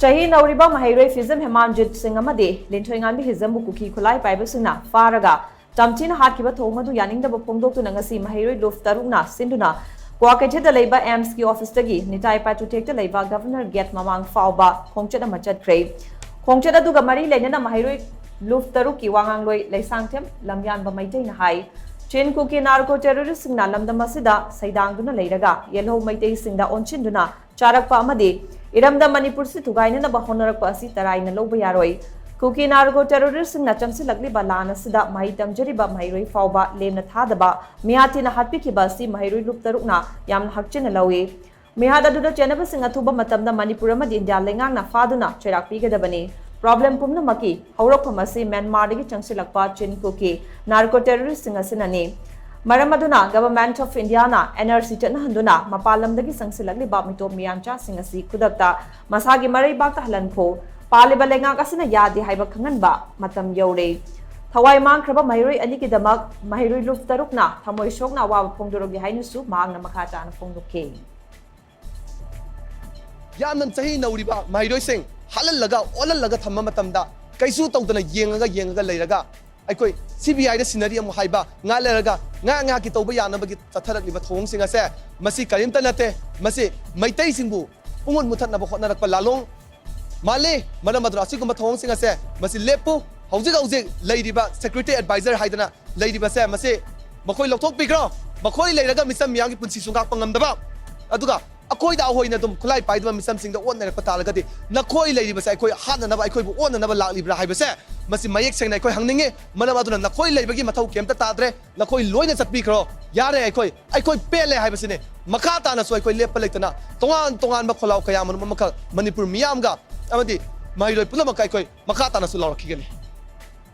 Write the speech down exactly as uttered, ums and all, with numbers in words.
ꯆꯍꯤ ꯅꯧꯔꯤꯕ ꯃꯍꯩꯔꯣꯏ ꯐꯤꯖꯝ ꯍꯦꯃꯥꯟꯖꯤꯠ ꯁꯤꯡ ꯑꯃꯗꯤ ꯂꯤꯟꯊꯣꯏꯉꯥꯟꯕꯤ ꯍꯤꯖꯝꯕꯨ ꯀꯨꯀꯤ ꯈꯨꯠꯂꯥꯏ ꯄꯥꯏꯕꯁꯤꯡꯅ ꯐꯥꯔꯒ ꯇꯝꯊꯤꯅ ꯍꯥꯠꯈꯤꯕ ꯊꯧꯑꯣꯡ ꯑꯗꯨ ꯌꯥꯅꯤꯡꯗꯕ ꯐꯣꯡꯗꯣꯛꯇꯨꯅ ꯉꯁꯤ ꯃꯍꯩꯔꯣꯏ ꯂꯨꯞ ꯇꯔꯨꯛꯅ ꯁꯤꯟꯗꯨꯅ ꯀ꯭ꯋꯥꯀꯩꯊꯦꯜꯗ ꯂꯩꯕ ꯑꯦꯝꯁꯀꯤ ꯑꯣꯐꯤꯁꯇꯒꯤ ꯅꯤꯇꯥꯏ ꯄꯥꯇꯨꯇꯦꯛꯇ ꯂꯩꯕ ꯒꯚꯔꯅꯔ ꯒꯦꯠ ꯃꯃꯥꯡ ꯐꯥꯎꯕ ꯈꯣꯡꯆꯠ ꯑꯃ ꯆꯠꯈ꯭ꯔꯦ꯫ ꯈꯣꯡꯆꯠ ꯑꯗꯨꯒ ꯃꯔꯤ ꯂꯩꯅꯅ ꯃꯍꯩꯔꯣꯏ ꯂꯨꯞ ꯇꯔꯨꯛꯀꯤ ꯋꯥꯉꯥꯡꯂꯣꯏ ꯂꯩꯁꯥꯡꯊꯦꯝ ꯂꯝꯌꯥꯟꯕ ꯃꯩꯇꯩꯅ ꯍꯥꯏ, ꯆꯤꯟ ꯀꯨꯀꯤ ꯅꯥꯔꯀꯣ ꯇꯦꯔꯣꯔꯤꯁ꯭ꯠꯁꯤꯡꯅ ꯂꯝꯗꯝ ꯑꯁꯤꯗ ꯁꯩꯗꯥꯡꯗꯨꯅ ꯂꯩꯔꯒ ꯌꯦꯜꯍꯧ ꯃꯩꯇꯩꯁꯤꯡꯗ ꯑꯣꯟꯁꯤꯟꯗꯨꯅ ꯆꯥꯔꯛꯄ ꯑꯃꯗꯤ ꯏꯔꯝꯗꯝ ꯃꯅꯤꯄꯨꯔꯁꯤ ꯊꯨꯒꯥꯏꯅꯅꯕ ꯍꯣꯠꯅꯔꯛꯄ ꯑꯁꯤ ꯇꯔꯥꯏꯅ ꯂꯧꯕ ꯌꯥꯔꯣꯏ꯫ ꯀꯨꯀꯤ ꯅꯥꯔꯀꯣ ꯇꯦꯔꯣꯔꯤꯁ꯭ꯠꯁꯤꯡꯅ ꯆꯪꯁꯤꯜꯂꯛꯂꯤꯕ ꯂꯥꯟ ꯑꯁꯤꯗ ꯃꯍꯩ ꯇꯝꯖꯔꯤꯕ ꯃꯍꯩꯔꯣꯏ ꯐꯥꯎꯕ ꯂꯦꯝꯅ ꯊꯥꯗꯕ ꯃꯤꯍꯥꯠ ꯊꯤꯅ ꯍꯥꯠꯄꯤꯈꯤꯕ ꯑꯁꯤ ꯃꯍꯩꯔꯣꯏ ꯂꯨꯞ ꯇꯔꯨꯛꯅ ꯌꯥꯝꯅ ꯍꯛꯆꯤꯟꯅ ꯂꯧꯏ꯫ ꯃꯤꯍꯥꯠ ꯑꯗꯨꯗ ꯆꯦꯟꯅꯕꯁꯤꯡ ꯑꯊꯨꯕ ꯃꯇꯝꯗ ꯃꯅꯤꯄꯨꯔ ꯑꯃꯗꯤ ꯏꯟꯗꯤꯌꯥ ꯂꯩꯉꯥꯛꯅ ꯐꯥꯗꯨꯅ ꯆꯩꯔꯥꯛ ꯄꯤꯒꯗꯕꯅꯤ꯫ ꯄ꯭ꯔꯣꯕ꯭ꯂꯦꯝ ꯄꯨꯝꯅꯃꯛꯀꯤ ꯍꯧꯔꯛꯐꯝ ꯑꯁꯤ ꯃ꯭ꯌꯥꯟꯃꯥꯔꯗꯒꯤ ꯆꯪꯁꯤꯜꯂꯛꯄ ꯆꯤꯟ ꯀꯨꯀꯤ ꯅꯥꯔꯀꯣ ꯇꯦꯔꯣꯔꯤꯁ꯭ꯠꯁꯤꯡ ꯑꯁꯤꯅꯅꯤ꯫ ꯃꯔꯝ ꯑꯗꯨꯅ Government of Indiaꯅ N R C ꯆꯠꯅꯍꯟꯗꯨꯅ ꯃꯄꯥꯟ ꯂꯝꯗꯒꯤ ꯆꯪꯁꯤꯜꯂꯛꯂꯤꯕ ꯃꯤꯇꯣꯞ ꯃꯤꯌꯥꯟꯆꯥꯁꯤꯡ ꯑꯁꯤ ꯈꯨꯗꯛꯇ ꯃꯁꯥꯒꯤ ꯃꯔꯩꯕꯥꯛꯇ ꯍꯜꯍꯟꯈꯣ꯫ ꯄꯥꯜꯂꯤꯕ ꯂꯩꯉꯥꯛ ꯑꯁꯤꯅ ꯌꯥꯗꯦ ꯍꯥꯏꯕ ꯈꯪꯍꯟꯕ ꯃꯇꯝ ꯌꯧꯔꯦ꯫ ꯊꯋꯥꯏ ꯃꯥꯡꯈ꯭ꯔꯕ ꯃꯍꯩꯔꯣꯏ ꯑꯅꯤꯒꯤꯗꯃꯛ ꯃꯍꯩꯔꯣꯏ ꯂꯨꯞ ꯇꯔꯨꯛꯅ ꯊꯃꯣꯏ ꯁꯣꯛꯅ ꯑꯋꯥꯕ ꯐꯣꯡꯗꯣꯔꯛꯂꯤ ꯍꯥꯏꯅꯁꯨ ꯃꯍꯥꯛꯅ ꯃꯈꯥ ꯇꯥꯅ ꯐꯣꯡꯗꯣꯛꯈꯤ꯫ ꯌꯥꯝꯅ ꯆꯍꯤ ꯅꯧꯔꯤꯕ ꯃꯍꯩꯔꯣꯏꯁꯤꯡ ꯍꯥꯠꯍꯜꯂꯒ ꯑꯣꯠꯍꯜꯂꯒ ꯊꯝꯕ ꯃꯇꯝꯗ ꯀꯩꯁꯨ ꯇꯧꯗꯅ ꯌꯦꯡꯉꯒ ꯌꯦꯡꯉꯒ ꯂꯩꯔꯒ ꯑꯩꯈꯣꯏ C B I the scenery ꯑꯃꯨꯛ ꯍꯥꯏꯕ, ꯉꯥꯏꯍꯥꯛ ꯂꯩꯔꯒ ꯉꯥꯏꯍꯥꯛ ꯉꯥꯏꯍꯥꯛꯀꯤ ꯇꯧꯕ ꯌꯥꯅꯕꯒꯤ ꯆꯠꯊꯔꯛꯂꯤꯕ ꯊꯧꯑꯣꯡꯁꯤꯡ ꯑꯁꯦ ꯃꯁꯤ ꯀꯔꯤꯝꯇ ꯅꯠꯇꯦ꯫ ꯃꯁꯤ ꯃꯩꯇꯩꯁꯤꯡꯕꯨ ꯄꯨꯡꯃꯨꯠ ꯃꯨꯊꯠꯅꯕ ꯍꯣꯠꯅꯔꯛꯄ ꯂꯥꯂꯣꯡ ꯃꯥꯜꯂꯤ꯫ ꯃꯔꯝ ꯑꯗꯨꯅ ꯑꯁꯤꯒꯨꯝꯕ ꯊꯧꯑꯣꯡꯁꯤꯡ ꯑꯁꯦ ꯃꯁꯤ ꯂꯦꯞꯄꯨ꯫ ꯍꯧꯖꯤꯛ ꯍꯧꯖꯤꯛ ꯂꯩꯔꯤꯕ security advisor ꯍꯥꯏꯗꯅ ꯂꯩꯔꯤꯕꯁꯦ ꯃꯁꯤ ꯃꯈꯣꯏ ꯂꯧꯊꯣꯛꯄꯤꯈ꯭ꯔꯣ꯫ ꯃꯈꯣꯏ ꯂꯩꯔꯒ ꯃꯤꯆꯝ ꯃꯤꯌꯥꯝꯒꯤ ꯄꯨꯟꯁꯤꯁꯨ ꯉꯥꯛꯄ ꯉꯝꯗꯕ, ꯑꯗꯨꯒ ꯑꯩꯈꯣꯏꯗ ꯑꯩꯈꯣꯏꯅ ꯑꯗꯨꯝ ꯈꯨꯠꯂꯥꯏ ꯄꯥꯏꯗꯕ ꯃꯤꯆꯝꯁꯤꯡꯗ ꯑꯣꯠꯅꯔꯛꯄ ꯇꯥꯔꯒꯗꯤ ꯅꯈꯣꯏ ꯂꯩꯔꯤꯕꯁꯦ ꯑꯩꯈꯣꯏ ꯍꯥꯠꯅꯅꯕ, ꯑꯩꯈꯣꯏꯕꯨ ꯑꯣꯟꯅꯅꯕ ꯂꯥꯛꯂꯤꯕ꯭ꯔꯥ ꯍꯥꯏꯕꯁꯦ ꯃꯁꯤ ꯃꯌꯦꯛ ꯁꯦꯡꯅ ꯑꯩꯈꯣꯏ ꯍꯪꯅꯤꯡꯉꯤ꯫ ꯃꯔꯝ ꯑꯗꯨꯅ ꯅꯈꯣꯏ ꯂꯩꯕꯒꯤ ꯃꯊꯧ ꯀꯩꯝꯇ ꯇꯥꯗ꯭ꯔꯦ꯫ ꯅꯈꯣꯏ ꯂꯣꯏꯅ ꯆꯠꯄꯤꯈ꯭ꯔꯣ꯫ ꯌꯥꯔꯦ, ꯑꯩꯈꯣꯏ, ꯑꯩꯈꯣꯏ ꯄꯦꯜꯂꯦ ꯍꯥꯏꯕꯁꯤꯅꯤ꯫ ꯃꯈꯥ ꯇꯥꯅꯁꯨ ꯑꯩꯈꯣꯏ ꯂꯦꯞꯄ ꯂꯩꯇꯅ ꯇꯣꯉꯥꯟ ꯇꯣꯉꯥꯟꯕ ꯈꯣꯜꯂꯥꯎ ꯀꯌꯥ ꯃꯔꯨꯝ ꯑꯃꯈꯛ ꯃꯅꯤꯄꯨꯔ ꯃꯤꯌꯥꯝꯒ ꯑꯃꯗꯤ ꯃꯍꯩꯔꯣꯏ ꯄꯨꯝꯅꯃꯛꯀ ꯑꯩꯈꯣꯏ ꯃꯈꯥ ꯇꯥꯅꯁꯨ ꯂꯥꯎꯔꯛꯈꯤꯒꯅꯤ꯫